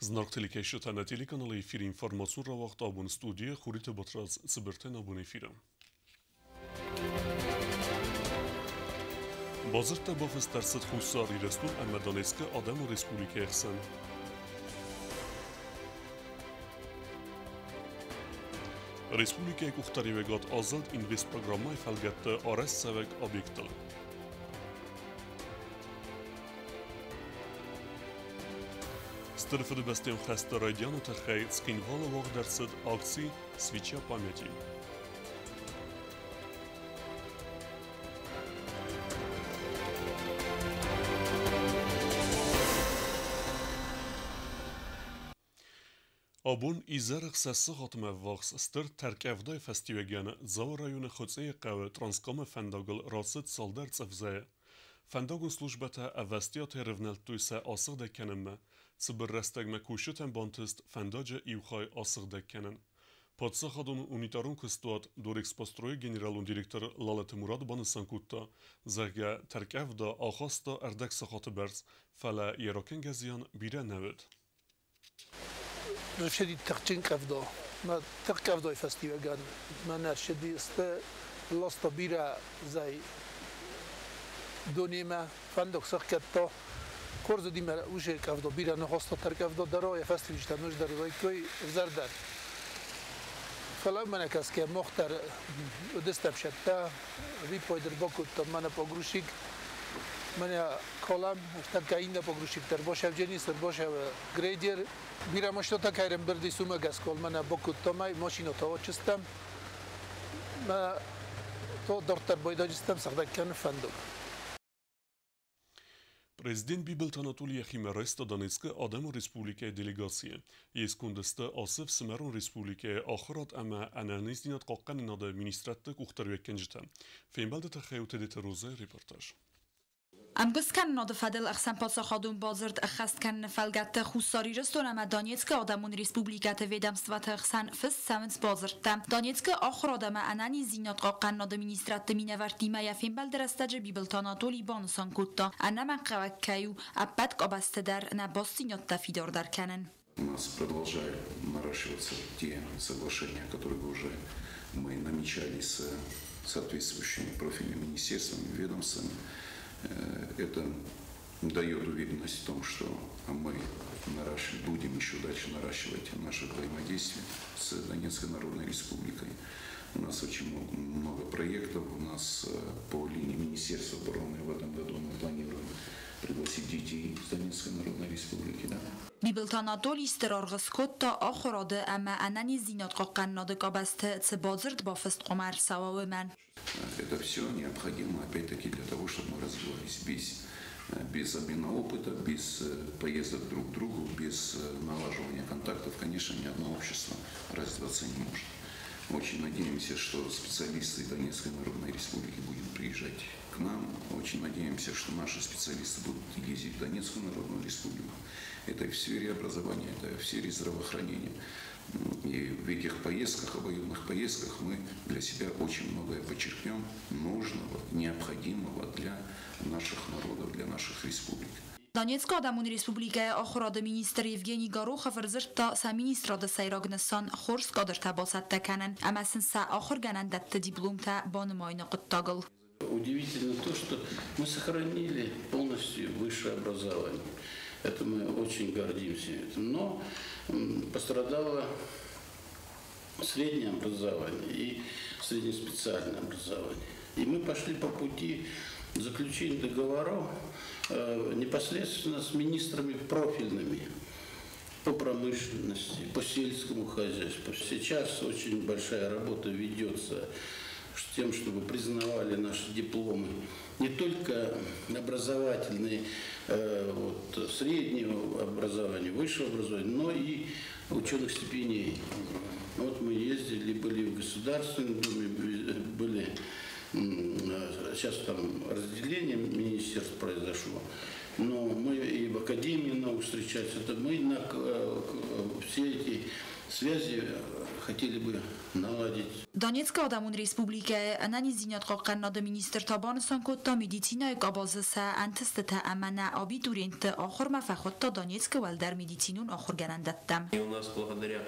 Зынаргъ телекӕсджытӕ, нӕ телеканалы эфиры информацион рауагъд абон студийы Хуриты Батрадз цыбыртӕн абон эфиры. Бадзырдтӕ бафыст ӕрцыд Хуссар Ирыстон ӕмӕ Донецкы Адӕмон Республикӕйы ӕхсӕн. Республикӕйы къухдариуӕгад азылд инвестпрограммӕйы фӕлгӕтты арӕзтцӕуӕг объекттыл. Стыр Фыдыбӕстӕйон хӕсты райдианы тыххӕй Цхинвалы уагъд ӕрцыд акци «Свеча памяти». Абон изӕры сӕ ӕввахс стыр тӕрккъӕвдайы фӕстиуӕгӕн Дзауы районы Хуыцъейы хъӕуы Транскамы фӕндагыл рацыд цалдӕр цъыфзӕйы. Фӕндагон службӕтӕ ӕвӕстиатӕй рывнӕлдтой сӕ асыгъдӕг кӕнынмӕ. Цыбыр рӕстӕгмӕ кусджытӕн бантыст фӕндаджы иу хай асыгъдӕг кӕнын. Паддзахадон унитарон куыстуат Дорэкспострой-ы генералон директор Лалыты Мурат банысан кодта, зӕгъгӕ, тӕрккъӕвда ахаста ӕрдӕг сахаты бӕрц, фӕлӕ йӕ ракӕнгӕ зиан бирӕ нӕ уыд. Ссыди тыхджын къӕвда. Мӕ тыхкъӕвдайы фӕстиуӕгӕн мӕнӕ ссыди ласта бирӕ зӕй донимӕ, фӕндаг сӕхгӕдта. Хорз уыди мӕ уыцы къӕвда, бирӕ ныхаста тӕркъӕвда дӕр, йӕ фӕстиуджытӕ ноджыдӕр уыдаиккой ӕвзӕрдӕр. Фӕлӕ мӕнӕ кӕсгӕ мах дӕр уыдыстӕм сӕттӕ, виппайды ӕрбакодтам мӕнӕ погрузчик, мӕнӕ калам, ӕртӕккӕ иннӕ погрузчик дӕр басӕвдженис, ӕрбасӕвы грейдер. Бирӕ машинӕтӕ кӕй ӕрӕмбырд ис, уымӕ гӕсгӕ мӕнӕ бакодтам ӕй, машинӕтӕ ачызтам. Мӕ то дарддӕр байдаджыстӕм сыгъдӕг кӕны фӕндаг. Президент Бибылты Анатолий йӕхимӕ райста Донецкы Адӕмон Республикӕйы делегацийы. Йе сконды сты ацы ӕфсымӕрон республикӕйы ахуырад ӕмӕ ӕнӕниздзинад хъахъхъӕнынады министрадты къухдариуӕггӕнджытӕ. Фембӕлды тыххӕй у Тедеты Розӕйы репортаж. Ӕмгуысткӕнынады фӕдыл ӕхсӕнпаддзахадон бадзырд ӕххӕст кӕныны фӕлгӕтты Хуссар Ирыстон ӕмӕ Донецкы Адӕмон Республикӕты ведомствоты хсӕн фыст цӕуынц бадзырдтӕ. Донецкы ахуырад ӕмӕ ӕнӕниздзинад хъахъхъӕнынады министрадты минӕвӕрттимӕ йӕ фембӕлды рӕстӕджы Бибылты Анатолий банысан кодта, ӕнӕмӕнгхъӕуӕг кӕй у ӕппӕт къабӕзты дӕр нӕ бастдзинӕдтӕ фидардӕр кӕнын. У нас продолжают наращиваться те соглашения, которые уже мы намечали с соответствующими профильными министерствами, ведомствами. Это дает уверенность в том, что мы будем еще дальше наращивать наше взаимодействие с Донецкой Народной Республикой. У нас очень много проектов. У нас по линии Министерства обороны в этом году мы планируем пригласить детей из Донецкой Народной Республики. Да? Бибылты Анатолий стыр аргъ скодта ахуырады ӕмӕ ӕнӕниздзинад хъахъхъӕнынады къабӕзты цы бадзырд бафыст хъуамӕ ӕрцӕуа, уымӕн. Это все необходимо, опять-таки, для того, чтобы мы развивались без обмена опыта, без поездок друг к другу, без налаживания контактов, конечно, ни одно общество развиваться не может. Очень надеемся, что специалисты Донецкой Народной Республики будут приезжать к нам. Очень надеемся, что наши специалисты будут ездить в Донецкую Народную Республику. Это и в сфере образования, это и в сфере здравоохранения. И в этих поездках, обоюдных поездках мы для себя очень многое почерпнем нужного, необходимого для наших народов, для наших республик. Донецкы Адӕмон Республикӕйы ахуырады министр Евгений Горохов ӕрдзырдта сӕ министрады сӕйраг нысан хорз кадртӕ бацӕттӕ кӕнын ӕмӕ сын сӕ ахуыргӕнӕндӕтты дипломтӕ банымайыны хъуыддагыл. Удивительно то, что мы сохранили полностью высшее образование. Это мы очень гордимся этим. Но пострадало среднее образование и среднеспециальное образование. И мы пошли по пути заключения договоров непосредственно с министрами профильными по промышленности, по сельскому хозяйству. Сейчас очень большая работа ведется с тем, чтобы признавали наши дипломы не только образовательные, вот, среднего образования, высшего образования, но и ученых степеней. Вот мы ездили, были в Государственной Думе, были Сейчас там разделение министерств произошло, но мы и в Академии наук встречались. Это мы на все эти связи хотели бы наладить. Донецкы адӕмон республикӕйы ӕнӕниздзинад хъахъхъӕнынады министр та банысан кодта, медицинӕйы къабазы сӕ ӕнтыстытӕ ӕмӕ нӕ абитуриентты ахуырмӕ фӕхуыдта Донецкы уӕлдӕр медицинон ахуыргӕнӕндӕттӕм. И у нас благодаря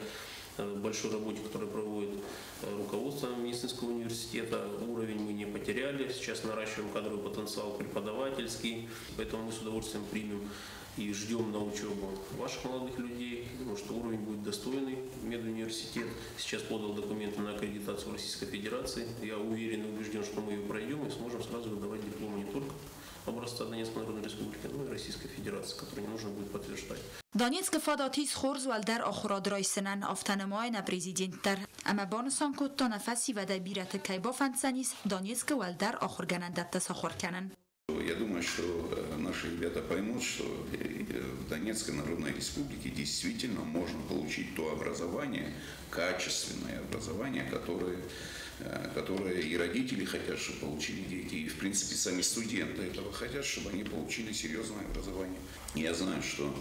большой работе, которую проводит руководство медицинского университета, уровень мы не потеряли. Сейчас наращиваем кадровый потенциал преподавательский, поэтому мы с удовольствием примем и ждем на учебу ваших молодых людей, потому что уровень будет достойный. Медуниверситет сейчас подал документы на аккредитацию Российской Федерации. Я уверен и убежден, что мы ее пройдем и сможем сразу выдавать дипломы не только образца Донецкой Народной Республики, но и Российской Федерации, которые не нужно будет подтверждать. Донецкы фадат ис хорз уӕлдӕр ахуырад райсынӕн, афтӕ нымайы нӕ президент дӕр. Ӕмӕ банысан кодта, нӕ фӕсивӕдӕй бирӕты кӕй бафӕнддзӕнис Донецкы уӕлдӕр ахуыргӕнӕндӕтты сахуыр кӕнын. Я думаю, что наши ребята поймут, что в Донецкой Народной Республике действительно можно получить то образование, качественное образование, которое и родители хотят, чтобы получили дети, и в принципе сами студенты этого хотят, чтобы они получили серьезное образование. Я знаю, что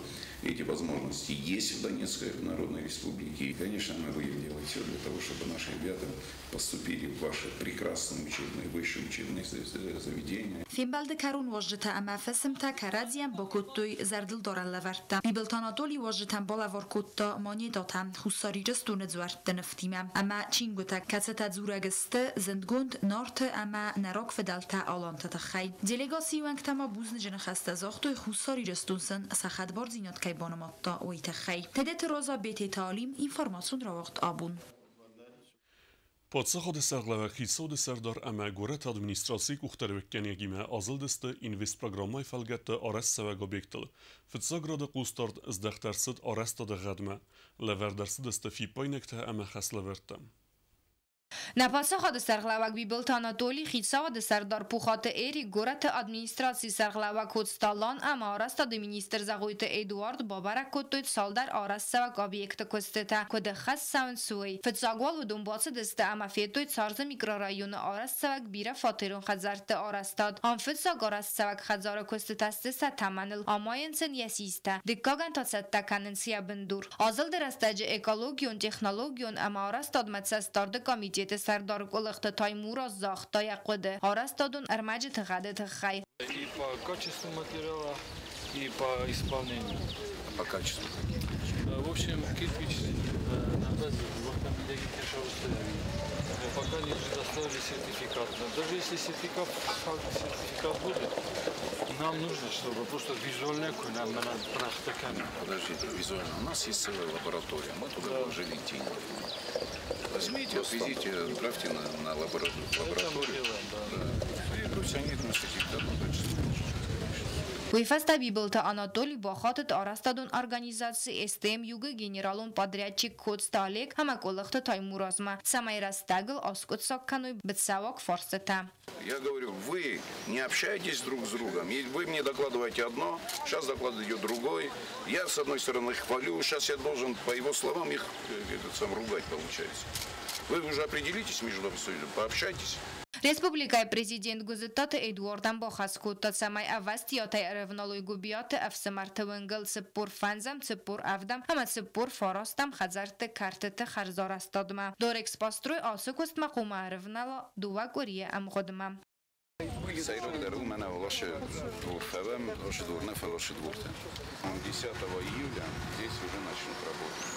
эти возможности есть в Донецкой Народной Республике. И, конечно, мы будем делать все для того, чтобы наши ребята поступили в ваши прекрасные учебные, высшие учебные заведения. Фембӕлды кӕрон уазджытӕ ӕмӕ фысымтӕ кӕрӕдзийӕн бакодтой зӕрдылдарӕн лӕвӕрттӕ. Бибылты Анатоли уазджытӕн балӕвар кодта монетӕтӕ Хуссар Ирыстоны дзуӕртты нывтимӕ ӕмӕ чингуытӕ, кӕцытӕ дзурӕг сты зындгонд Нарты ӕмӕ нӕ рагфыдӕлтӕ аланты тыххӕй. Делегацийы уӕнгтӕ ма бузныджы ныхӕстӕ загътой, Хуссар Ирыстон сын сӕ хӕдбардзинад кӕй банымадта, уый тыххӕй. Тедеты Роза, Бететы Алим, информацион рауагъд «Абон». Паддзахады сӕргълӕууӕг хицауады сӕрдар ӕмӕ горӕты администрацийы къухдариуӕггӕнӕгимӕ азылдысты инвестпрограммӕйы фӕлгӕтты арӕзтцӕуӕг объектыл. Фыццаг рады хъусдард здӕхт ӕрцыд арӕзтады гъӕдмӕ. Лӕвӕрд ӕрцыдысты фиппаинӕгтӕ ӕмӕ хӕслӕвӕрдтӕ. Нӕ паддзахады сӕргълӕууӕг Бибылты Анатоли, хицауады сӕрдар Пухаты Эрик, горӕты администрацийы сӕргълӕууӕг Коцты Алан ӕмӕ арӕзтады министр Зӕгъойты Эдуард бабӕрӕг кодтой цалдӕр арӕзтцӕуӕг объекты куыстытӕ, куыд ӕххӕст цӕуынц, уый. Фыццаг уал уыдон бацыдысты ӕмӕ федтой Царзы микрорайоны арӕзтцӕуӕг бирӕфатерон хӕдзӕртты арӕзтад. Ам фыццаг арӕзтцӕуӕг хӕдзары куыстытӕ сты сӕ тӕмӕныл, амайынц ын йӕ систӕ, дыккагӕн та цӕттӕ кӕнынц йӕ бындур. Азылды рӕстӕджы экологион, технологион ӕмӕ арӕзтадмӕ цӕстдарды комитеты сӕрдар Къуылыхты Таймураз загъта йӕ хъуыды арӕзтадон ӕрмӕджыты гъӕды тыххӕй. И по качеству материала, и по исполнению. По качеству какие? В общем, кирпич на базе пока не предоставили сертификат. Даже если сертификат будет, нам нужно, чтобы просто визуально нам Подождите, визуально. У нас есть целая лаборатория. Мы туда вложили деньги. Возьмите, отвезите, отправьте на лабораторию. Делаем, да. И пусть они на сертификат на качество. Уый фӕстӕ Бибылты Анатоли бахатыд арӕзтадон организаци СТМ Юг-ы генералон подрядчик Коцты Олег ӕмӕ Къуылыхты Таймуразмӕ, цӕмӕй рӕстӕгыл аскъуыддзаг кӕной быцӕуаг фарстытӕ. Я говорю, вы не общаетесь друг с другом, и вы мне докладываете одно, сейчас доклад идет другой. Я, с одной стороны, их хвалю, сейчас я должен, по его словам, их этот сам ругать получается. Вы уже определитесь между собой, пообщайтесь. Республикӕйы президент Гуызыттаты Эдуардӕн бахӕс кодта, цӕмӕй ӕвӕстиатӕй ӕрӕвналой Гуыбиаты ӕфсымӕрты уынгыл 45-ӕм, 47-ӕм ӕмӕ 49-ӕм хӕдзӕртты кӕртыты хӕрзарӕзтадмӕ. Дорэкспострой ацы куыстмӕ хъуамӕ ӕрӕвнала дыууӕ къуырийы ӕмгъуыдмӕ. Сӕйрагдӕр у мӕнӕ лашы двор фӕвӕм, лашы двор нӕ, фӕлӕ лашы двортӕ. 10 июля здесь уже начнут работать.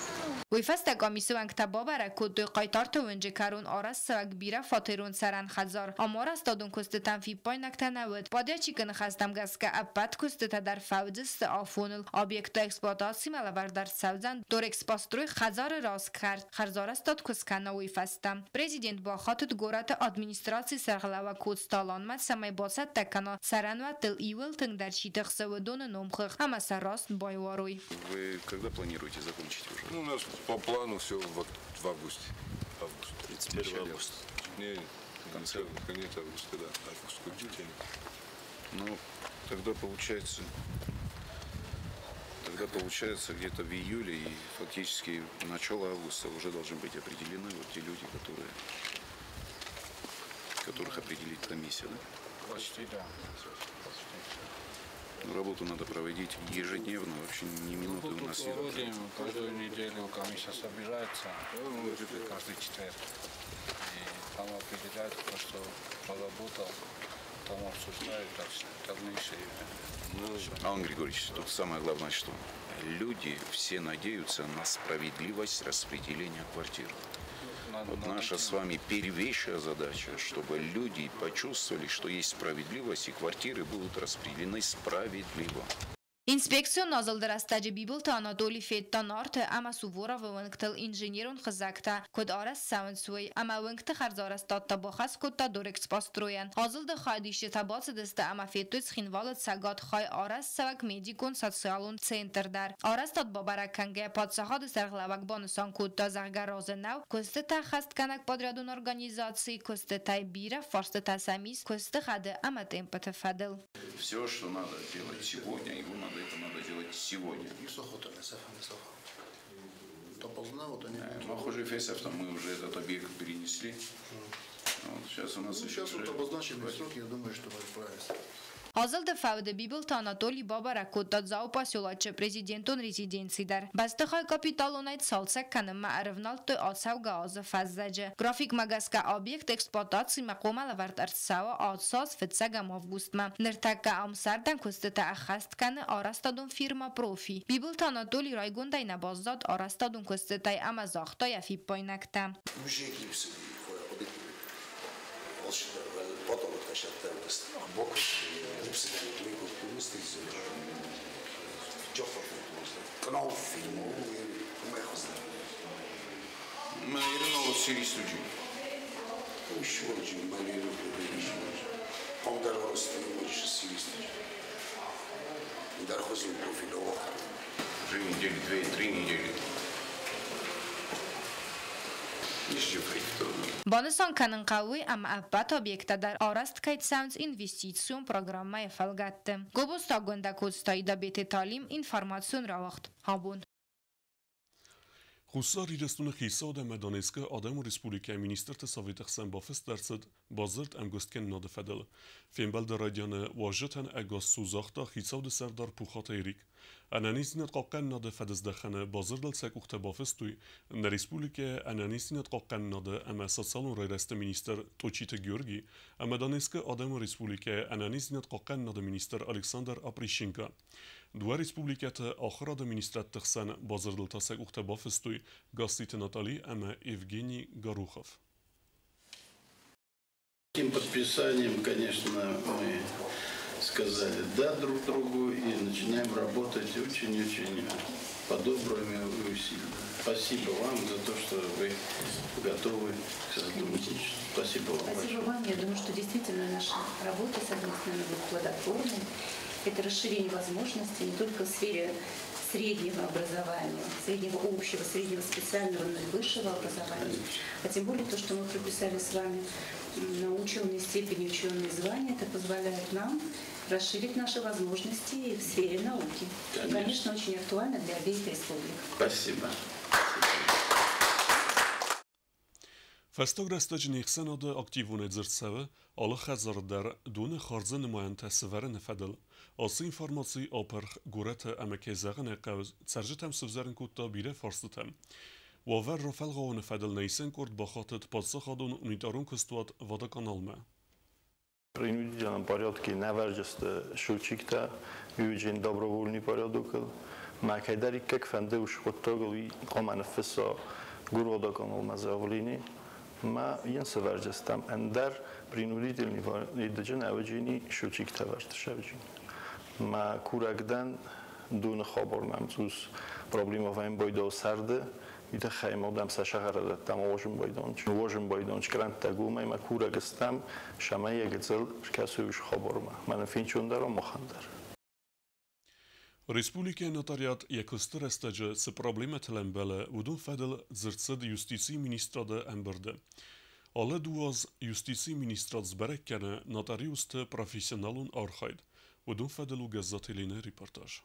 Уый фӕстӕ къамисы уӕнгтӕ бабӕрӕг кодтой Хъайтарты уынджы кӕрон арӕзтцӕуӕг бирӕфатерон цӕрӕн хӕдзар. Ам арӕзтадон куыстытӕн фиппаинӕгтӕ нӕ уыд. Подрядчикы ныхӕстӕм гӕсгӕ ӕппӕт куыстытӕ дӕр фӕуыдзысты афоныл. Объекты эксплуатацимӕ лӕвӕрд ӕрцӕудзӕн Дорэкспострой хӕдзары раз кӕрт, хӕрзарӕзтад куы скӕна, уый фӕстӕ. Президент бахатыд горӕты администрацийы сӕргълӕууӕг Коцты Аланмӕ, цӕмӕй бацӕттӕ кӕна цӕрӕнуӕттыл иууыл тынгдӕр чи тыхсы, уыдоны номхыгъд ӕмӕ сӕ раст байуарой. Вы когда планируете закончить уже? Ну, у нас по плану все в августе. Август. 31 августа. Не, в конце. Конец августа, да. Август включительно. Ну, тогда получается где-то в июле и фактически начало августа уже должны быть определены вот те люди, которых определит комиссия, да? Почти, да. Почти. Ну, работу надо проводить ежедневно, вообще ни минуты у нас нет. Проводим каждую неделю, комиссия собирается, каждый четверг. И там определяют, кто что проработал, там обсуждают дальнейшие. Алан Григорьевич, тут самое главное, что люди все надеются на справедливость распределения квартир. Вот наша с вами первейшая задача, чтобы люди почувствовали, что есть справедливость, и квартиры будут распределены справедливо. Инспекцион азылды рӕстӕджы Бибылты Анатоли федта Нарты ӕмӕ Суворовы уынгтыл инженерон хызӕгтӕ, куыд арӕзт цӕуынц, уый, ӕмӕ уынгты хӕрзарӕзтад та бахӕс кодта Дорэкспостройӕн. Азылды хайадисджытӕ бацыдысты ӕмӕ федтой Цхинвалы цӕгат хай арӕзтцӕуӕг медикон-социалон центр дӕр. Арӕзтад бабӕрӕг кӕнгӕйӕ паддзахады сӕргълӕууӕг банысан кодта, зӕгъгӕ, разы нӕу, куыстытӕ ӕххӕстгӕнӕг подрядон организацийы куыстытӕй бирӕ фарстытӕ сӕм ис куысты гъӕды ӕмӕ темпыты фӕдыл. Все, что надо делать сегодня, его надо, это надо делать сегодня. Похоже, Фесов, мы уже этот объект перенесли. Вот сейчас у нас ну, еще сейчас вот обозначенный срок, я думаю, что мы справимся. Азылды фӕуды Бибылты Анатоли бабӕрӕг кодта Дзауы поселочы президентон резиденци дӕр. Бӕстыхай капиталонӕй цалцӕг кӕнынмӕ ӕрывнӕлдтой ацӕугӕ азы фӕззӕджы. Графикмӕ гӕсгӕ объект эксплуатацимӕ хъуамӕ лӕвӕрд ӕрцӕуа ацы аз фыццӕгӕм августмӕ. Ныртӕккӕ ам сӕрдӕн куыстытӕ ӕххӕст кӕны арӕзтадон фирмӕ Профи. Бибылты Анатоли райгондӕй нӕ баззад арӕзтадон куыстытӕй ӕмӕ загъта йӕ фиппаинӕгтӕ. Уже недели, 2-3 недели. Банысан кӕнын хъӕуы, ӕмӕ ӕппӕт объекттӕ дӕр арӕзт кӕй цӕуынц инвестицион программӕйы фӕлгӕтты. Гобозты Агуындӕ, Коцты Аида, Бететы Алим, информацион рауагъд. Абон. Хуссар Ирыстоны хицауад ӕмӕ Донецкы Адӕмон Республикӕйы министрты советы хсӕн бафыст ӕрцыд бадзырд ӕмгуысткӕнынады фӕдыл. Фембӕлды райдианы уазджытӕн ӕгас цу загъта хицауады сӕрдар Пухаты Эрик. Ӕнӕниздзинад хъахъхъӕнынады фӕдыздӕхӕны бадзырдыл сӕ къухтӕ бафыстой нӕ республикӕйы ӕнӕниздзинад хъахъхъӕнынады ӕмӕ социалон райрӕзты министр Тъочиты Георгий ӕмӕ Донецкы Адӕмон Республикӕйы ӕнӕниздзинад хъахъхъӕнынады министр Александр Оприщенко. Дыууӕ республикӕты ахуырады министрадты хсӕн бадзырдыл та сӕ къухтӕ бафыстой Гасситы Натали ӕмӕ Евгений Горохов. Таким подписанием, конечно, мы сказали «да» друг другу и начинаем работать очень-очень по-доброму и усиленно. Спасибо вам за то, что вы готовы к сотрудничеству. Спасибо вам Спасибо большое. вам. Я думаю, что действительно наша работа совместная будет плодотворной. Это расширение возможностей не только в сфере среднего образования, среднего общего, среднего специального, но и высшего образования. А тем более то, что мы прописали с вами на ученой степени, ученые звания, это позволяет нам расширить наши возможности в сфере науки. Что, конечно, очень актуально для обеих республик. Спасибо. Фӕстаг рӕстӕджы не хсӕнады активонӕй дзырд цӕуы алы хӕдзары дӕр доны хардзы нымайӕнтӕ сӕвӕрыны фӕдыл. Ацы информаци апырх горӕты ӕмӕ кӕй зӕгъын ӕй хъӕуы, цӕрджытӕм сывзӕрын кодта бирӕ фарстытӕ. Уавӕр рафӕлгъауыны фӕдыл нӕ исӕн къорд бахатыд паддзахадон унитарон куыстуат Водоканалмӕ. Принудительном порядке навӕрджысты счетчиктӕ, юджин добровольный порядокыл. Ма кӕйдӕриккаг фӕнды уыцы хъуыддагыл уый хъуамӕ ныффысса Гурводоканалмӕ заявление. Ма йын сӕвӕрджыстӕм ӕндӕр принудительный идыджын ӕвӕджини счетчиктӕ вӕрд сӕвджин. Ма курӕг дӕн доны хабар мӕм цъус проблема вӕййы байдау сӕрды, уый тыххӕй ма дӕм сӕ сӕгъӕрӕдӕттӕм уозын байдон, уозын байдон гранттӕ гомӕй ма курӕг стӕм, сӕмӕй йӕ гыццыл скӕсой уыцы хабармӕ. Мӕнӕ фенчон дӕр махӕн дӕр. Республикӕйы нотариат йӕ куысты рӕстӕджы цы проблемӕтыл ӕмбӕлы, уыдон фӕдыл дзырд цыд юстицийы министрады ӕмбырды. Алы дуаз юстицийы министрад сбӕрӕг кӕны нотариусты профессионалон архайд. Уыдон фӕдыл у Гӕззаты Еленӕйы репортаж.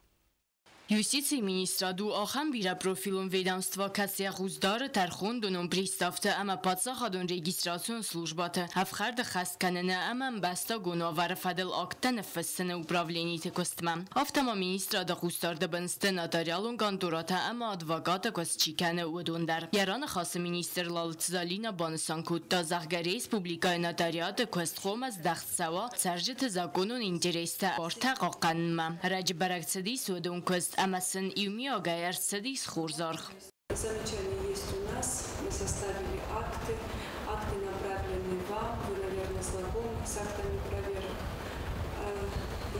Юстицийы министрад у ахӕм бирӕпрофилон ведомство, кӕцы йӕ хъус дары тӕрхондонон приставты ӕмӕ паддзахадон регистрацион службӕты ӕфхӕрды хӕст кӕныны ӕмӕ ӕмбӕстагон уавӕры фӕдыл акттӕ ныффыссыны управлениты куыстмӕ. Афтӕ ма министрады хъусдарды бын сты нотариалон конторӕтӕ ӕмӕ адвокаты куыст чи кӕны, уыдон дӕр. Йӕ раныхасы министр Лалыты Залинӕ банысан кодта, зӕгъгӕ, республикӕйы нотариаты куыст хъуамӕ здӕхт цӕуа цӕрджыты законон интерестӕ бартӕ хъахъхъӕнынмӕ. Ӕрӕджы бӕрӕг цыдис уыдон куыст ӕмӕ сын иумиагӕй ӕрцыдис хорз аргъ. Замечания есть у нас, мы составили акты, акты направлены вам, вы, наверное, знакомы с актами проверок.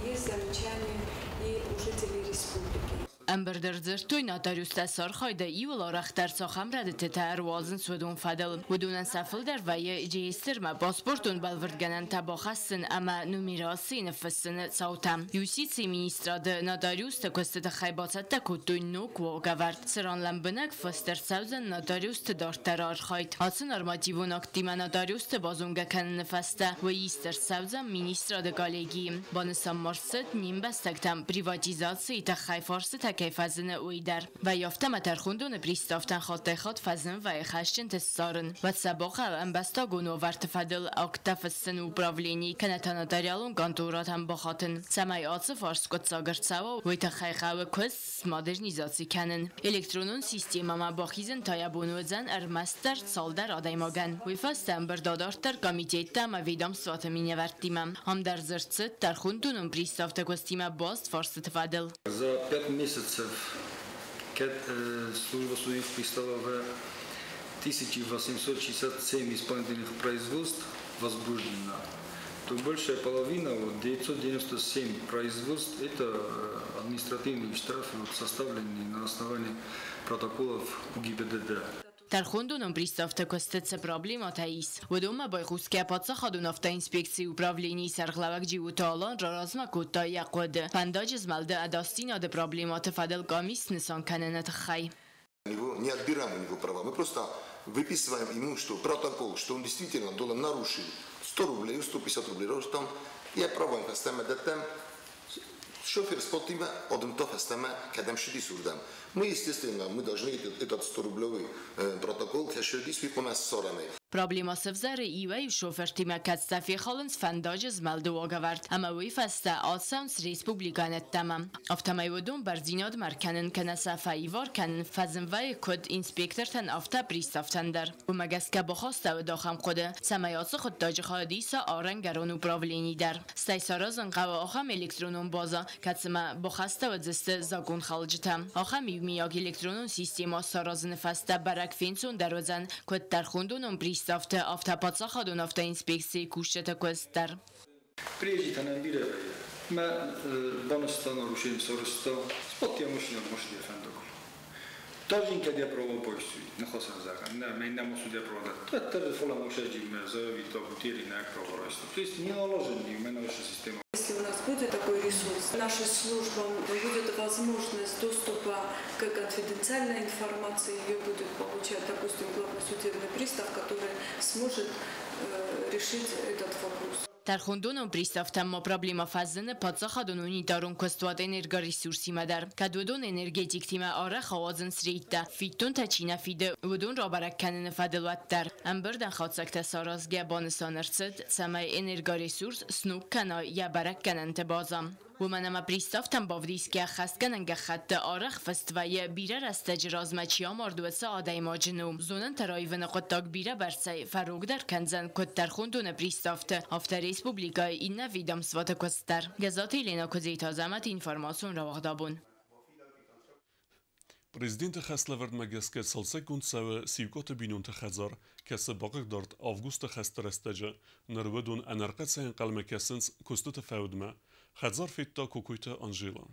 Есть замечания и у жителей республики. Ӕмбырды ӕрдзырдтой нотариустӕ сӕ архайды иууыл арӕхдӕр цахӕм рӕдыдтытӕ ӕруадзынц, уыдон фӕдыл. Уыдонӕн сӕ фылдӕр вӕййы реестрмӕ паспортон бӕлвырдгӕнӕнтӕ бахӕссын ӕмӕ нумерацийы ныффыссыны цаутӕ. Юстицийы министрады нотариусты куысты тыххӕй бацӕттӕ кодтой ног уагӕвӕрд, цыран лӕмбынӕг фыст ӕрцӕудзӕн нотариусты дарддӕры архайд. Ацы нормативон акттимӕ нотариусты базонгӕ кӕныны фӕстӕ уый ист ӕрцӕудзӕн министрады коллегийы. Банысан ма рцыд, не мбӕстӕгтӕм приватизацийы тыххӕй фарстытӕ кӕй фӕзыны, уый дӕр. Вӕййы афтӕ ӕмӕ тӕрхондоны приставтӕн хаттӕй-хатт фӕзын вӕййы хӕсджынты ссарын. Уӕд сӕ бахъӕуы ӕмбӕстагон уавӕрты фӕдыл акттӕ фыссын управлени кӕнӕ та нотариалон конторӕтӕм бахатын. Цӕмӕй ацы фарст скъуыддзаг ӕрцӕуа, уый тыххӕй хъӕуы куыст смодернизаци кӕнын. Электронон системӕмӕ бахизын та йӕ бон уыдзӕн ӕрмӕстдӕр цалдӕр адӕймагӕн. Уый фӕстӕ ӕмбырд адарддӕр комитеттӕ ӕмӕ ведомствоты минӕвӕрттимӕ. Ам дӕр дзырд цыд тӕрхондонон приставты куыстимӕ баст фарстыты фӕдыл. За 5 месяцев служба судебных приставов 1867 исполнительных производств возбуждена, то большая половина, вот 997 производств, это административные штрафы, вот, составленные на основании протоколов ГИБДД. Тӕрхондонон приставты куысты цы проблемӕтӕ ис, уыдонмӕ байхъусгӕ паддзахадон автоинспекцийы управленийы сӕргълӕууӕг Джиоты Алан раразмӕ кодта йӕ хъуыды фӕндаджы змӕлды ӕдасдзинады проблемӕты фӕдыл къамис снысан кӕныны тыххӕй. Не отбираем у него права, мы просто выписываем ему, что протокол, что он действительно должен нарушил 100 рублей, 150 рублей, там, я права фӕстӕмӕ шофер спотима, одым то фӕстӕмӕ кӕдӕм шыдис уырдӕм. Мы, естественно, мы должны этот 100-рублевый протокол кӕшырдис уый ссарамӕ. Проблема сӕвзӕры иуӕй шофыртимӕ, кӕцытӕ фехалынц фӕндаджы змӕлды уагӕвӕрд ӕмӕ уый фӕстӕ ацӕуынц республикӕйӕн ӕддӕмӕ. Афтӕмӕй уыдон бӕрндзинадмӕ ӕркӕнын кӕнӕ сӕ фӕивар кӕнын фӕзын вӕййы куыд инспектортӕн, афтӕ приставтӕн дӕр. Уымӕ гӕсгӕ бахастӕуыд ахӕм хъуыды, цӕмӕй ацы хъуыддаджы хайад иса арӕнгӕрон управлени дӕр. Стӕй саразын хъӕуы ахӕм электронон базӕ, кӕцымӕ бахастӕуыдзысты законхалджытӕ. Ахӕм иумиаг электронон системӕ саразыны фӕстӕ бӕрӕг фенцондӕр уыдзӕн куыд тӕрхондонон приставты, афтӕ паддзахадон автоинспекцийы кусджыты куыст дӕр. Прежде нӕм бирӕ вӕййы. Мӕ банызта, нарушение сарӕзта, сбадти машина машина фӕндагыл. Даже когда права бойсуй, ныхасӕн зӕгъӕм, нӕ, мӕ нӕ судья права дӕтты, фӕлӕ машинаимӕ заявить бутери нӕ права райста. То есть не наложен на наша система. Если у нас будет такой ресурс, нашим службам будет возможность доступа к конфиденциальной информации, ее будет получать, допустим, главный судебный пристав, который сможет решить этот вопрос. Тӕрхондонон приставтӕм ма проблемӕ фӕзыны паддзахадон унитарон куыстуат Энергоресурсимӕ дӕр. Кӕд уыдон энергетиктимӕ арӕх ауадзынц рейдтӕ, фиддонтӕ чи нӕ фиды, уыдон рабӕрӕг кӕныны фӕдыл, уӕддӕр. Ӕмбырдӕн хатдзӕгтӕ саразгӕ банысан ӕрцыд, цӕмӕй Энергоресурс сног кӕна йӕ бӕрӕггӕнӕнты базӕ. Уымӕн ӕмӕ приставтӕм бавдисгӕ ӕххӕстгӕнӕн гӕххӕтты арӕх фыст вӕййы, бирӕ рӕстӕджы размӕ чи амард, уыцы адӕймаджы ном. Зонӕнтӕ раивыны хъуыддаг бирӕбӕрцӕй фӕрогдӕр кӕндзӕн куыд тӕрхондоны приставты, афтӕ республикӕйы иннӕ ведомствоты куыст дӕр. Гӕззаты Еленӕ, Куыдзеты Азӕмӕт, информацион рауагъд «Абон». Президенты хӕслӕвӕрдмӕ гӕсгӕ цалцӕггонд цӕуы Сиукъаты бинонты хӕдзар, кӕцы бахъыгдард августы хӕсты рӕстӕджы. Ныр уыдон ӕнӕрхъӕцӕй ӕнхъӕлмӕ кӕсынц куыстыты фӕудмӕ. Хӕдзар федта Кокойты Анжела.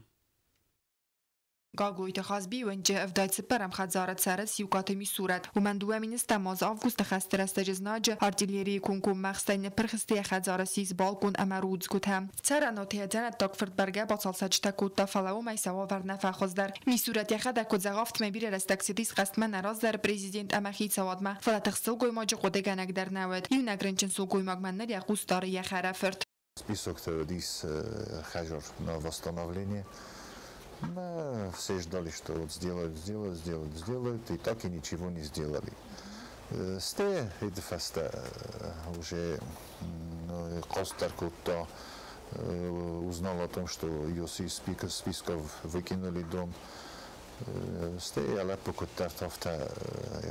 Гаглойты Хазбийы уынджы 74-ӕм хӕдзары цӕры Сиукъаты Мисурӕт. Уымӕн 2010 азы августы хӕсты рӕстӕджы знаджы артиллерийы комкоммӕ ӕхстӕй ныппырх сты йӕ хӕдзары сис, балкон ӕмӕ рудзгуытӕ. Цӕрӕнуаты йӕ дзӕнӕттаг фырт бӕргӕ бацалцӕджытӕ кодта, фӕлӕ уымӕй сӕ уавӕр нӕ фӕхуыздӕр. Мисурӕт йӕхӕдӕг куыд зӕгъы, афтӕмӕй бирӕ рӕстӕг цыдис хъӕстмӕ нӕ раздӕры президент ӕмӕ хицауадмӕ, фӕлӕ тыхст сылгоймаджы хъуыдыгӕнӕг дӕр нӕ уыд. Иунӕг рынчын сылгоймагмӕ ныр йӕ хъус дары йӕ хӕрӕфырт. Список дис хӕдзар на восстановление. Мы все ждали, что вот сделают, сделают, сделают, сделают, и так и ничего не сделали. Сте это фаста уже Костаркутта узнал о том, что ее из списков выкинули дом. Сте ялапукуттар тафта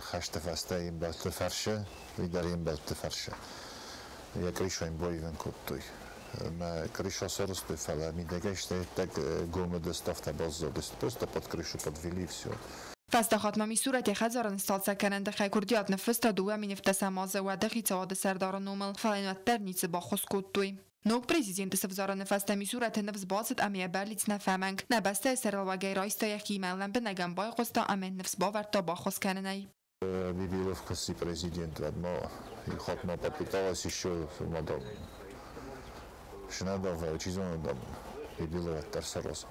хаштафаста им балтефарше, видарим балтефарше. Я крышу им боевен куттой. Ма крыша соростой фала, ми дегеште так гомеды ставта баззадыст. Просто под крышу подвели и все. Фӕстӕ Мисурати хӕдзарӕн сцалцӕг кӕнӕн тыххӕй курдиат ныффыста 2 017 азы уӕды хицауады сӕрдары номыл, фӕлӕ йын уӕддӕр ницы баххуыс кодтой. Ног президенты сывзарыны фӕстӕ Мисураты ныфс бацыд ӕмӕ йӕ бӕллиц нӕ фӕмӕнг. Нӕ бӕстӕйы сӕргълӕууӕгӕй райста йӕхимӕ, лӕмбынӕг ӕм байхъуыста ӕмӕ йын ныфс бавӕрдта баххуыс кӕнынӕй. Бибилов куы президент, уӕд ма иу хатт ма попыталась еще мадам Шнадова, чи зоны, дам Бибилов уӕддӕр сараза.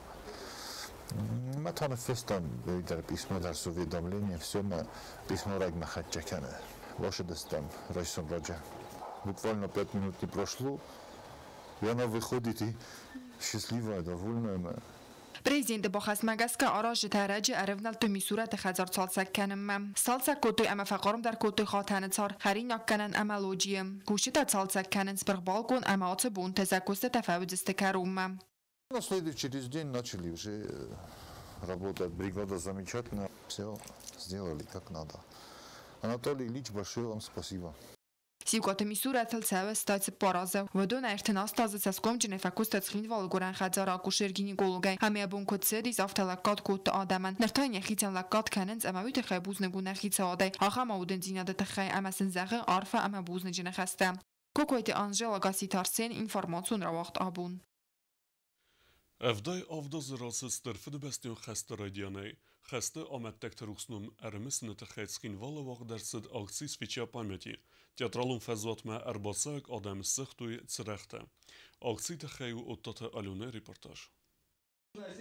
Ма та ныффыстам дӕр письмо дӕр с уведомлением, все ма письмо рӕгмӕ хӕццӕ кӕны. Бацыдыстӕм райсом раджы. Буквально 5 минут не прошло, и она выходит и счастливая, довольная. Президенты бахӕсмӕ гӕсгӕ аразджытӕ ӕрӕджы ӕрӕвнӕлдтой Мисурӕты хӕдзар цалцӕг кӕнынмӕ. Сцалцӕг кодтой ӕмӕ фӕхъармдӕр кодтой хатӕны цар, хӕринаггӕнӕн ӕмӕ лоджийы. Кусджытӕ цалцӕг кӕнынц пырх балкон ӕмӕ ацы бонты сӕ куыстытӕ фӕуыдзысты кӕронмӕ. На следующий день начали уже работать. Бригада замечательно, все сделали как надо. Анатолий Ильич, большое вам спасибо. Сиукъаты Мисурӕтыл цӕуы 84 азы. Уыдон 38 азы цӕсгомджынӕй фӕкуыста Цхинвалы гуырӕн хӕдзары акушер-гинекологӕй. Ӕмӕ йӕ бон куыд цыдис, афтӕ лӕггад кодта адӕмӕн. Ныр та йын йӕхицӕн лӕггад кӕнынц ӕмӕ уый тыххӕй бузныг у нӕ хицауадӕй, ахӕм аудындзинады тыххӕй ӕмӕ сын зӕгъы арфӕ ӕмӕ бузныджы ныхӕстӕ. Кокойты Анжела, Гасситы Арсен, информацион рауагъд «Абон». 77 азы рацыд Стыр Фыдыбӕстӕйон хӕсты райдианӕй. Хӕсты амӕттӕгты рухс ном ӕрымысыны тыххӕй Цхинвалы уагъд ӕрцыд акци «Свеча памяти». Театралон фӕзуатмӕ ӕрбацӕуӕг адӕм ссыгътой цырӕгътӕ. Акцийы тыххӕй у Оттаты Аленӕйы репортаж.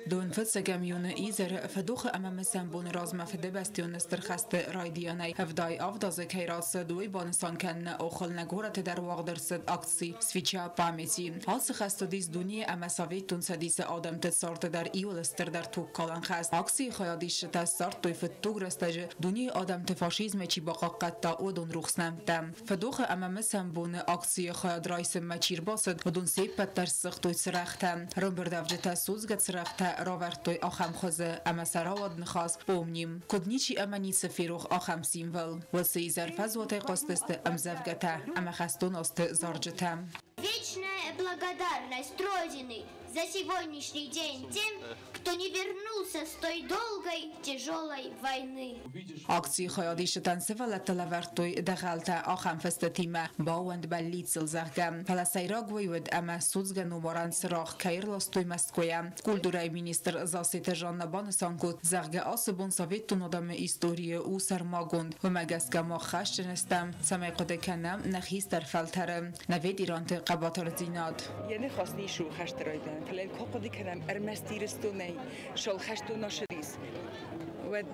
Дыууын фыццӕгӕм июны изӕры фыдохы ӕмӕ мысӕн боны размӕ Фыдыбӕстӕйон Стыр хӕсты райдианӕй 77 азы кӕй рацыд, уый банысан кӕныны охыл нӕ горӕты дӕр уагъд ӕрцыд акци «Свеча памяти». Ацы хӕст уыдис дунейы ӕмӕ Советон Цӕдисы адӕмты царды дӕр иууыл стырдӕр тугкалӕн хӕст. Акцийы хайадисджытӕ ссардтой, фыдтуг рӕстӕджы дунейы адӕмты фашизмӕй чи бахъахъхъӕдта, уыдон рухс нӕмттӕ. Фыдохы ӕмӕ мысӕн боны акцийы хайад райсынмӕ чи рбацыд, уыдон се ппӕт дӕр ссыгътой цырӕгътӕ. Ӕрӕмбырдуӕвджытӕ судзгӕ цырӕгътӕ равӕрдтой ахӕм хуызы, ӕмӕ сӕ рауад ныхас «Помним». Куыд ничи ӕмӕ ницы ферох ахӕм символ. Уыцы изӕр фӕзуатӕй хъуыстысты ӕмдзӕвгӕтӕ ӕмӕ хӕстон азты зарджытӕ. Вечная благодарность Родины за сегодняшний день тем, кто не вернулся с той долгой, тяжелой войны. Акцийы хайадисджытӕн сывӕллӕттӕ лӕвӕрдтой дӕгъӕлтӕ ахӕм фыстытимӕ: «Баууӕнд бӕллицыл», зӕгъгӕ. Фӕлӕ сӕйраг уый уыд, ӕмӕ судзгӕ номарӕн цырагъ кӕй ӕрластой Мӕскуыйӕ. Культурӕйы министр Зассеты Жанна банысан кодта, зӕгъгӕ, ацы бон советон адӕмы историйы у сӕрмагонд. Уымӕ гӕсгӕ мах хӕсджын стӕм, цӕмӕй хъуыды кӕнӕм нӕ хистӕр фӕлтӕры, нӕ ветеранты хъӕбатырдзинад. Йӕ ныхас ницы у хӕсты райдиан, фӕлӕ куы хъуыды кӕнӕм ӕрмӕст Ирыстонӕй шол хӕстон ацыдис, уӕд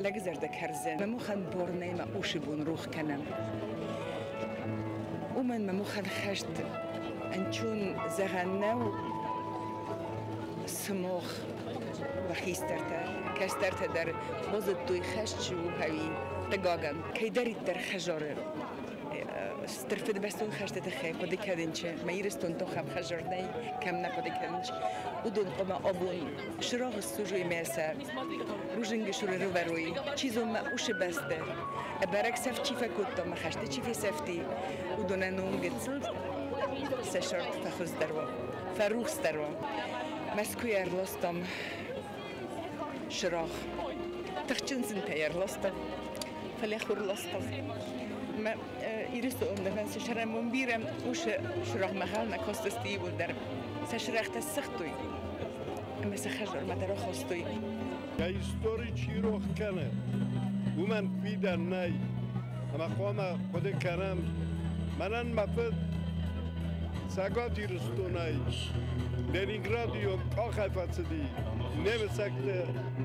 лӕгзӕрдӕ кӕрдзӕн. Мӕ мухӕн бор нӕй ма усы бон рух кӕнӕм. Уымӕн мӕ мухӕн хӕст ӕнчун зӕгъӕн нӕу сымох уӕ хистӕртӕ, кӕстӕртӕ дӕр базыдтой хӕст чи у ӕви хъыгагӕн. Кӕйдӕриддӕр хӕзары Стыр Фыдыбӕстон хӕсты тыххӕй хъуыды кӕнынчы, мӕ Ирыстон тохӕм хӕзар нӕй, кӕм нӕ хъуыды кӕнынч, уыдон хъуамӕ абон срагъы ссузой мӕ сӕ рудзынджы цуры рывӕрой. Чи зоны, мӕ усы бӕсты ӕбӕрӕг сӕфт чи фӕкодта, мӕ хӕсты чи фесӕфти, уыдонӕн ном гыццыл сӕ цард фӕхуыздӕр уа, фӕрухсдӕр уа. Мӕскуыйӕ ӕрластам сырагъ. Тыхджын зынтӕй ӕрластам, фӕлӕ хур ластам. Мӕ Ирыстон сӕ сӕрӕнбон бирӕ усы сырагъмӕ ӕнхъӕлмӕ кастысты иууылдӕр. Сӕ сырӕгътӕ ссыгътой ӕмӕ сӕ хӕдзармӕ дӕр ахастой. Йӕ истори чи рох кӕны, уымӕн фидӕн нӕй. Ӕмӕ хъуамӕ хъуыды кӕнӕм, мӕнӕн мӕ фыд Цӕгат Ирыстонӕй Ленинграды онг къахӕй фӕцыди немыцӕгты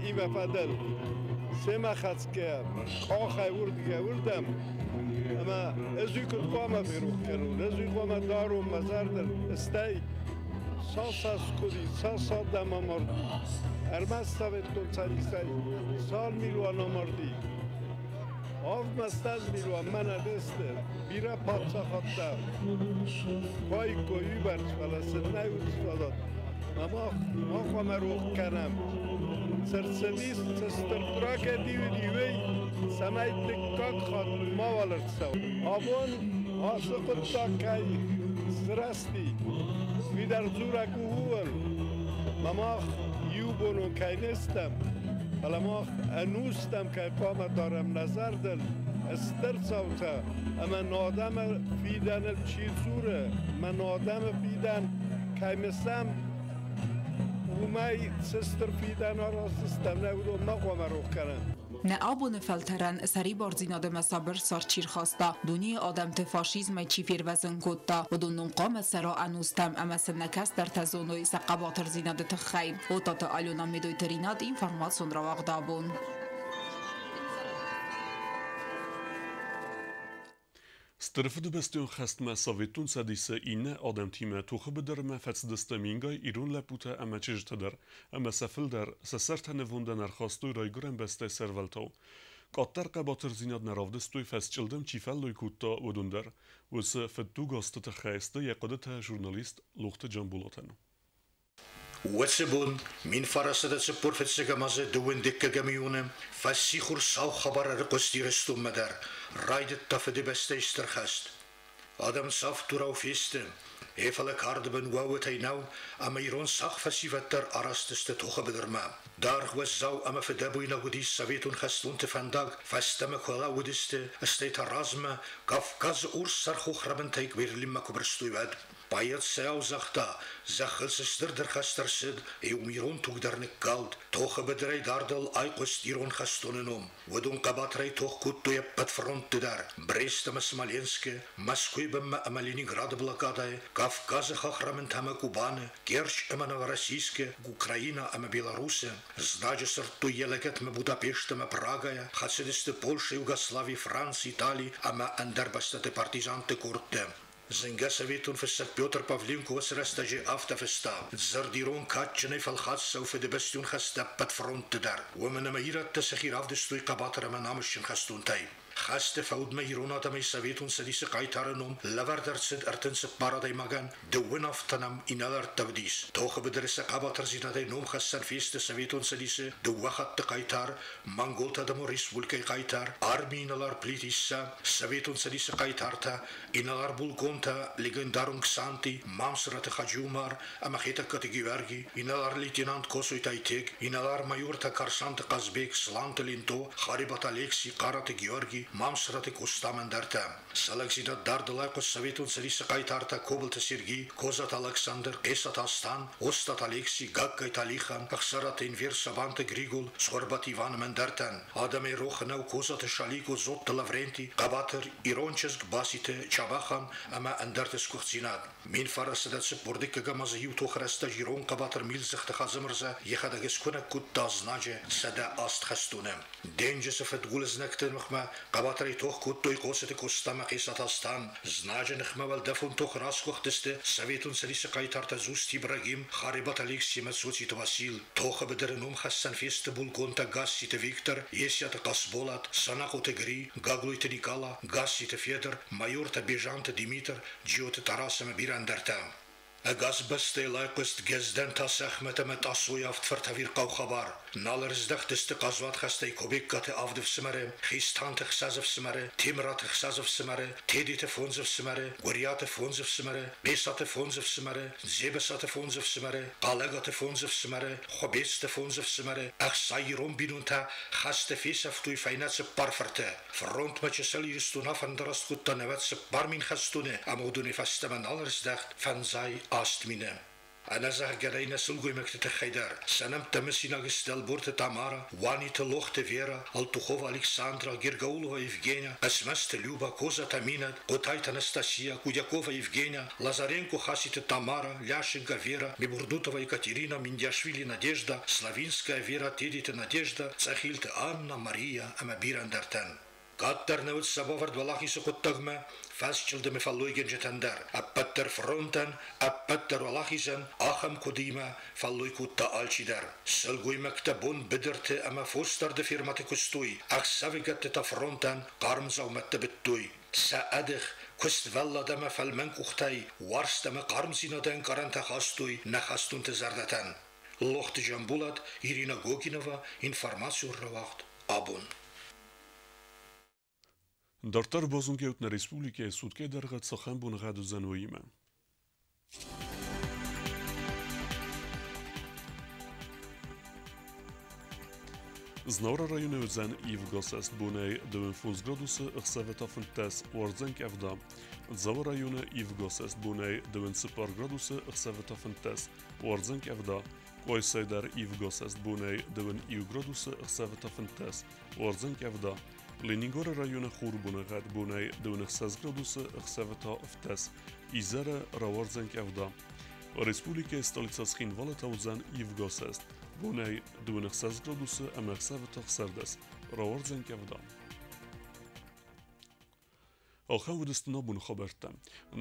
имӕ фӕдыл, семӕ хӕцгӕ къахӕй уырдыгӕй уырдӕм. Ӕмӕ ӕз уый куыд хъуамӕ ферох кӕнон, ӕз уый хъуамӕ дарон мӕ зӕрдыл, стӕй Цас аскъуыди, цас адӕм амарди. Ӕрмӕст Советон Цӕдисӕй цал милуан амарди. 70 милуан мӕнӕ не сты. Бирӕ паддзахадтӕ куаиккой уыйбӕрц, фӕлӕ сын нӕ уыд фадат. Мах ма хъуамӕ рох кӕнӕм. Цы рцыдис, цы стыр трагеди уыди, уый, цӕмӕй дыккаг хатт мауал ӕрцӕуа. Абон ацы хъуыддаг кӕй сырӕзти, уый дӕр дзурӕг у ууыл, ӕмӕ мах иубонон кӕй не стӕм, фӕлӕ мах ӕнустӕм кӕй хъуамӕ дарӕм нӕ зӕрдыл стыр цаутӕ ӕмӕ нӕ адӕмы фидӕныл чи дзуры, ӕмӕ нӕ адӕмы фидӕн кӕй мысӕм, уымӕй цы стыр фидӕн араздзыстӕм, нӕ уыдон ма хъуамӕ рох кӕнӕм. Нӕ абоны фӕлтӕрӕн сӕрибардзинад ӕмӕ сабыр цард чи рхаста, дунейы адӕмты фашизмӕй чи фервӕзын кодта, уыдон ном хъуамӕ цӕра ӕнустӕм ӕмӕ сын нӕ кӕстӕртӕ зоной сӕ хъӕбатырдзинады тыххӕй. Отаты Алена, Медойты Ринат, информацион рауагъд «Абон». Стыр Фыдыбӕстӕйон хӕстмӕ Советон Цӕдисы иннӕ адӕмтимӕ тохы быдырмӕ фӕцыдысты мингай ирон лӕппутӕ ӕмӕ чызджытӕ дӕр, ӕмӕ сӕ фылдӕр сӕ сӕртӕ нывондӕн ӕрхастой райгуырӕн бӕстӕйы сӕрвӕлтау. Къаддӕр хъӕбатырдзинад нӕ равдыстой, фӕсчъылдым чи фӕллой кодта, уыдон дӕр. Уыцы фыддуг азты тыххӕй сты йӕ хъуыдытӕ журналист Лохты Джамбулатӕн. Уыцы бон 1945 азы 12 июны фӕссихор сау хабар ӕрыхъуыст Ирыстонмӕ дӕр, райдыдта Фыдыбӕстӕйы Стыр хӕст. Адӕм цавддурау фесты, фӕлӕ карды бын уӕууытӕй нӕу, ӕмӕ ирон сахъ фӕсивӕд дӕр араст сты тохы быдырмӕ. Даргъ, уӕззау ӕмӕ фыдӕбойнаг уыдис советон хӕстонты фӕндаг, фӕстӕмӕ куы алӕууыдысты, стӕй та размӕ, Кавказы урссӕр хохрӕбынтӕй Берлинмӕ куы бырстой, уӕд. Поэт сӕу загъта, зӕххыл цы стырдӕр хӕст ӕрцыд, иу ирон туг дӕр ныккалд, тохы быдырӕй дардыл айхъуыст ирон хӕстоны ном. Уыдон хъӕбатырӕй тох кодтой ӕппӕт фронтты дӕр: Брест ӕмӕ Смоленскы, Мӕскуыйы бынмӕ ӕмӕ Ленинграды блокадӕйы, Кавказы хӕхрӕмынтӕ ӕмӕ Кубаны, Керчь ӕмӕ Новороссийскы, Украина ӕмӕ Беларусы. Знаджы сырдтой йӕ лӕгӕтмӕ Будапешт ӕмӕ Прагӕйӕ, хӕцыдысты Польшӕ, Югослави, Франц, Итали ӕмӕ ӕндӕр бӕстӕты партизанты къордтӕ. Зынгӕ советон фыссӕг Петр Павленко уыцы рӕстӕджы афтӕ фыста: «Дзырд ирон кадджынӕй фӕлхатт цӕуы фыдыбӕстон хӕсты ӕппӕт фронтты дӕр, уымӕн ӕмӕ ирӕттӕ сӕхи равдыстой хъӕбатыр ӕмӕ намысджын хӕстонтӕй. Хӕсты фӕудмӕ ирон адӕмӕй Советон Цӕдисы хъайтары ном лӕвӕрд ӕрцыд 34 адӕймагӕн, дыууын афтӕнӕм инӕлӕрттӕ уыдис. Тохы быдыры сӕ хъӕбатырдзинадӕй номхӕссӕн фесты Советон Цӕдисы дыууӕ хатты хъайтар, Монголты адӕмон республикӕйы хъайтар, армийы инӕлар Плиты Иссӕ, Советон Цӕдисы хъайтартӕ, инӕлар-булкъонтӕ легендарон Ксанти, Мамсыраты Хаджи-Умар ӕмӕ Хетӕгкаты Геуӕрги, инӕлар-лейтенант Косойты Айтег, инӕлар-майортӕ Карсанты Хъазбег, Сланты Ленто, Харебаты Алекси, Хъараты Георги, Мамсыраты Къоста ӕмӕ ӕндӕртӕ. Сӕ лӕгдзинад дардыл айхъуыст Советон Цӕдисы хъайтартӕ Кобылты Сергей, Козаты Алыксандр, Къесаты Астан, Остъаты Алекси, Гагкайты Алихан, Ӕхсараты Энвер, Сабанты Григол, Цхуырбаты Иван ӕмӕ ӕндӕртӕн. Адӕмӕй рох нӕу Козаты Шалико, Дзотты Лавренти, хъӕбатыр ирон чызг Баситы Чабӕхан ӕмӕ ӕндӕрты сгуыхтдзинад. 1944 азы иу тохы рӕстӕджы ирон хъӕбатыр Милдзыхты Хадзымырзӕ йӕхӕдӕг скуынӕг кодта знаджы 108 хӕстоны. Денджызы фыдгул знӕгты ныхмӕ хъӕбатырӕй тох кодтой Хъоцыты Къоста ӕмӕ Хъесаты Астан. Знаджы ныхмӕ уӕлдӕфон тохы расгуыхтысты Советон Цӕдисы хъайтартӕ Дзусты Ибрагим, Харебаты Алексей ӕмӕ Цоциты Васил. Тохы быдыры номхӕссӕн фесты булкъонтӕ Гасситы Виктор, Есиаты Хъасболат, Санахъоты Гри, Гаглойты Никъала, Гасситы Федыр, майортӕ Бежанты Димитр, Джиоты Тарас ӕмӕ бирӕ ӕндӕртӕ. Ӕгас бӕстӕйыл айхъуыст Гӕздӕнты Асӕхмӕт ӕмӕ Тъасойы авд фырт ӕвирхъау хабар. Нал ӕрыздӕхтысты хъазуат хӕстӕй Кобегкаты авд ӕфсымӕры, Хистанты ӕхсӕз ӕфсымӕры, Темыраты ӕхсӕз ӕфсымӕры, Тедеты фондз ӕфсымӕры, Гуыриаты фондз ӕфсымӕры, Бесаты фондз ӕфсымӕры, Дзебысаты фондз ӕфсымӕры, Хъалӕгаты фондз ӕфсымӕры, Хуыбецты фондз ӕфсымӕры, ӕхсай ирон бинонтӕ хӕсты фесӕфтой фӕйнӕ цыппар фырты. Фронтмӕ чысыл Ирыстон афӕндараст кодта 94 000 хӕстоны ӕмӕ уыдонӕй фӕстӕмӕ нал ӕрыздӕхт 58 000. Ӕнӕзӕгъгӕ нӕ сылгоймӕгты тыххӕй дӕр. Сӕ нӕмттӕ мысинаг сты Ӕлборты Тамара, Уаниты Лохты Вера, Алтухова Александра, Гергаулова Евгения, Хъӕцмӕзты Люба, Козаты Аминӕт, Хъотайты Анастасия, Кудякова Евгения, Лазаренко Хаситы Тамара, Ляшенко Вера, Мебурдутова Екатерина, Миндиашвили Надежда, Славинская Вера, Тедеты Надежда, Цъӕхилты Анна, Мария ӕмӕ бирӕ ӕндӕртӕн. Къаддӕр нӕ уыд сӕ бавӕрд уӕлахизы хъуыддагмӕ фӕсчъылдымы фӕллойгӕнджытӕн дӕр. Ӕппӕтдӕр фронтӕн, ӕппӕтдӕр уӕлахизӕн ахӕм хъуыдыимӕ фӕллой кодта алчидӕр. Сылгоймӕгтӕ бон быдырты ӕмӕ фосдарды фермӕты куыстой, ӕхсӕвыгӕтты та фронтӕн хъарм дзаумӕттӕ быдтой. Сӕ ӕдых, куыствӕллад ӕмӕ фӕлмӕн къухтӕй уарзт ӕмӕ хъармдзинады ӕнкъарӕнтӕ хастой нӕ хӕстонты зӕрдӕтӕн. Лохты Джамбулат, Ирина Гогинова, информацион рауагъд «Абон». Дарддӕр базонгӕут нӕ республикӕйы суткӕйы дӕргъы цахӕм боныгъӕд уыдзӕн, уыимӕ. Знауыры районы уыдзӕн ивгӕсӕст бонӕй 25 градусы, ӕхсӕвы та 15, уардзӕн къӕвда. Дзауы районы ивгӕсӕст бонӕй 24 градусы, ӕхсӕвы та 15, уардзӕн къӕвда. Къуайсайы дӕр ивгӕсӕст бонӕй 21 градусы, ӕхсӕвы та 15, уардзӕн къӕвда. Ленингоры районы хурбоныгъӕд бонӕй 26 градусы, ӕхсӕвы та 15, изӕры рауардзӕн къӕвда. Республикӕйы столицӕ Цхинвалы та уыдзӕн ивгӕсӕст бонӕй 26 градусы ӕмӕ ӕхсӕвы та 16, рауардзӕн къӕвда. Ахӕм уыдысты нӕ боны хабӕрттӕ.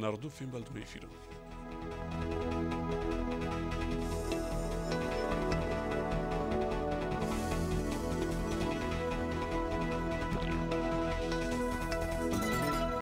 Нӕрдо фембӕлдмӕ эфиры.